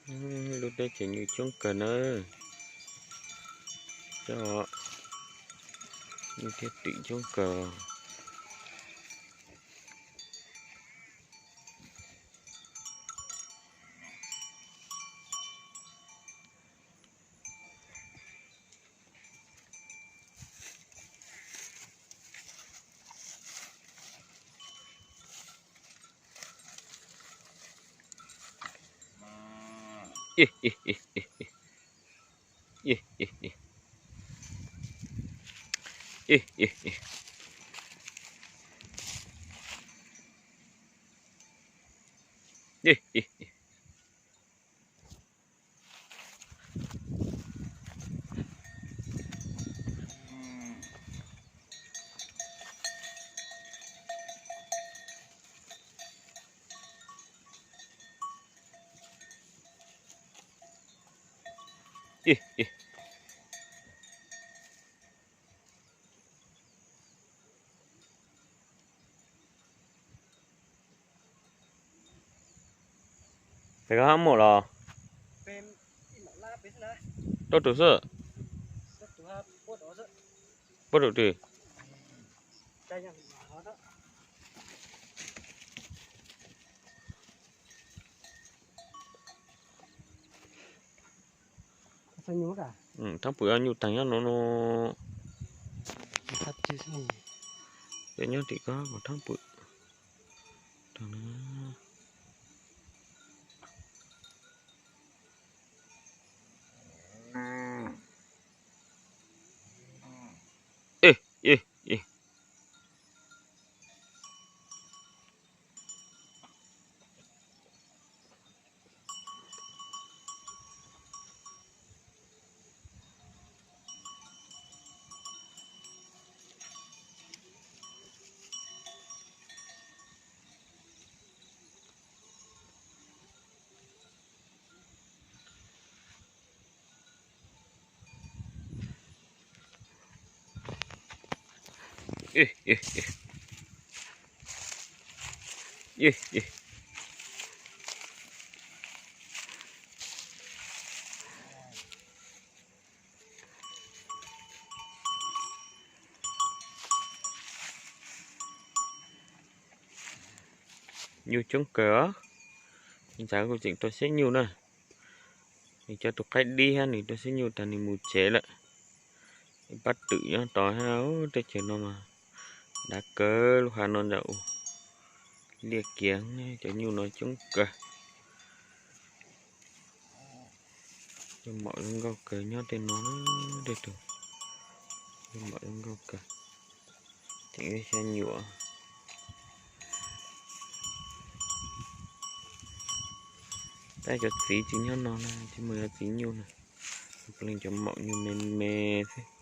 Lub teb chaws nyuj coob kawg na. Cov nyuj thiab twm coob kawg. Peb koj hab muam los? Rau tus xwb. Puab rau twg? Thaab pwm nyuj taag nyob nuav no. Cov nyob tim ko kuv thaab pwm taag na. Nyuj coob kawg os. Ntxawm kuj tseem rau siab nyuj na. Nws cov tus qaib dib hab nws rau siab nyuj tas nws mus tsev lawm. Pab twm nyob tod hab, teb chaws no mas dav kawg, lub hav no ntawm u liaj kiag, cov nyuj no coob kawg. Cov maum zoo nkauj kawg nyob tej no, tej tug cov maum zoo nkauj kawg. Tseem xya nyuam. Tab cov txiv tsis nyob no na, tsis muaj cov txiv nyuj na. Puav leej cov maum nyuj me me xwb.